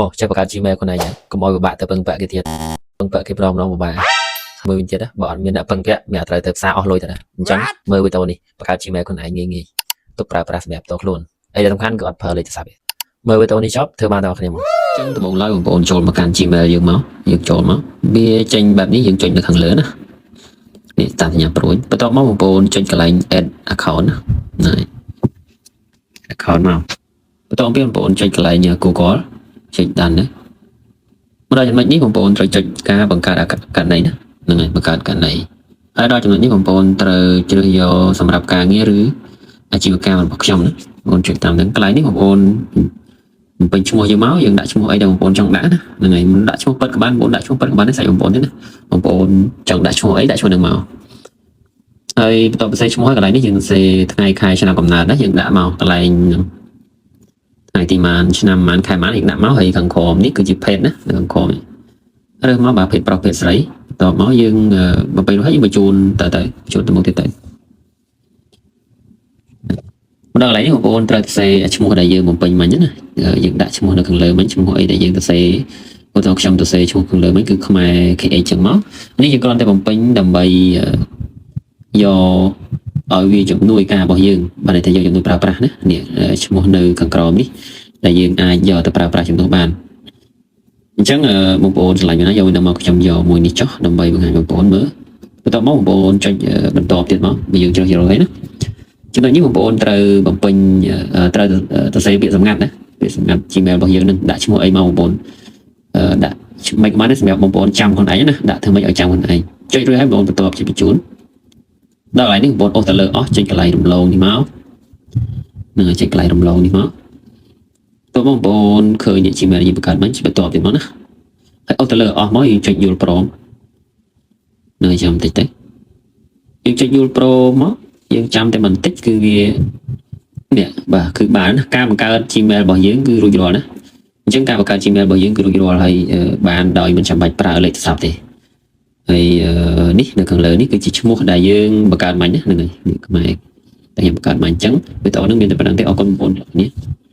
មកចេះបង្កើត Gmail ខ្លួនឯងកុំឲ្យពិបាកទៅពឹងពាក់គេទៀតពឹងពាក់គេម្ដងម្ដងពិបាកមើលវិញទៀតណាបើអត់មានអ្នកពឹងពាក់មានត្រូវទៅផ្សារអស់លុយទៅណាអញ្ចឹងមើលវីដេអូនេះបង្កើត Gmail ខ្លួនឯងងាយងាយទុកប្រើប្រាស់សម្រាប់ផ្ទាល់ខ្លួនអីដែលសំខាន់គឺអត់ប្រើលេខទូរស័ព្ទទេមើលវីដេអូនេះចប់ធ្វើបានដល់គ្នាមកអញ្ចឹងដំបូងឡើយបងប្អូនចូលមកកាន់ Gmail យើងមកយើងចូលមកវាចេញបែបនេះយើងចុចនៅខាងលើណានេះតាមសញ្ញាព្រួយបន្ទាប់មកបងប្អូនចុចកន្លែង add account ណាហ្នឹង account មកបន្ទាប់ពីបងប្អូនចុចកន្លែង Google ចុច done ណាមកដល់ចំណុចនេះបងប្អូនត្រូវចុចការបង្កើតករណីណាហ្នឹងហើយបង្កើតករណីហើយដល់ចំណុចនេះបងប្អូនត្រូវជ្រើសយកសម្រាប់ការងារឬអាជីវកម្មរបស់ខ្ញុំណាបងប្អូនចុចតាមហ្នឹងកន្លែងនេះបងប្អូនបំពេញឈ្មោះយើងមកយើងដាក់ឈ្មោះអីដែលបងប្អូនចង់ដាក់ណាហ្នឹងហើយមិនដាក់ឈ្មោះពិតក៏បានបងប្អូនដាក់ឈ្មោះពិតក៏បានដែរសាច់បងប្អូនទេណាបងប្អូនចង់ដាក់ឈ្មោះអីដាក់ឈ្មោះហ្នឹងមកហើយបន្ទាប់ពីសេឈ្មោះហើយកន្លែងនេះយើងសេថ្ងៃខែឆ្នាំកំណើតណាយើងដាក់មកកន្លែងថ្ងៃទីម៉ានឆ្នាំម៉ានខែម៉ានយើងដាក់មកហើយខាងក្រោមនេះគឺជាភេទណានៅខាងក្រោមនេះរើសមកបាទភេទប្រុសភេទស្រីបន្ទាប់មកយើងបំពេញរួចហើយយើងបញ្ជូនទៅទៅបញ្ជូនទៅមុខទៀតទៅមកដល់កន្លែងនេះបងប្អូនត្រូវសរសេរឈ្មោះដែលយើងបំពេញមិញណាយើងដាក់ឈ្មោះនៅខាងលើមិញឈ្មោះអីដែលយើងសរសេរឧទាហរណ៍ខ្ញុំសរសេរឈ្មោះខាងលើមិញគឺខ្មែរ KH ចឹងមកនេះយើងគ្រាន់តែបំពេញដើម្បីយកឲ្យវាជំនួយការរបស់យើងបានន័យថាយកជំនួយប្រើប្រាស់ណានេះឈ្មោះនៅខាងក្រោមនេះដែលយើងអាចយកទៅប្រើប្រាស់ជំនួសបានអញ្ចឹងបងប្អូនឆ្លាញ់ណាយកទៅមកខ្ញុំយកមួយនេះចុះដើម្បីបង្ហាញបងប្អូនមើលបន្ទាប់មកបងប្អូនចុចបន្តទៀតមកបើយើងជ្រើសយកហើយណាចំណុចនេះបងប្អូនត្រូវបំពេញត្រូវសរសេរពាក្យសម្ងាត់ណាពាក្យសម្ងាត់ Gmail របស់យើងនឹងដាក់ឈ្មោះអីមកបងប្អូនដាក់មិនក៏បានដែរសម្រាប់បងប្អូនចាំខ្លួនឯងណាដាក់ធ្វើម៉េចឲ្យចាំខ្លួនឯងចុចរួចហើយបងប្អូនបន្ទាប់ជាបញ្ជូនដល់កន្លែងនេះបងប្អូនអូសទៅលើអស់ចុចកន្លែងរំលងនេះមកនឹងចុចកន្លែងរំលងនេះមកតើបងប្អូនឃើញ Gmail យើងបង្កើតមិញបន្ទាប់ទៀតមកណាហើយអូសទៅលើអស់មកយើងចុចយល់ព្រមនឹងចាំបន្តិចទៅយើងចុចយល់ព្រមមកយើងចាំតែបន្តិចគឺវានេះបាទគឺបានណាការបង្កើត Gmail របស់យើងគឺរួចរាល់ណាអញ្ចឹងការបង្កើត Gmail របស់យើងគឺរួចរាល់ហើយបានដោយមិនចាំបាច់ប្រើលេខទូរស័ព្ទទេហើយនេះនៅខាងលើនេះគឺជាឈ្មោះដែលយើងបង្កើតមិញណាហ្នឹងហើយខ្មែរតែខ្ញុំបង្កើតមកអញ្ចឹងវីដេអូនេះមានតែប៉ុណ្្នឹងទេអរគុណបងប្អូនទាំងអស់គ្នា។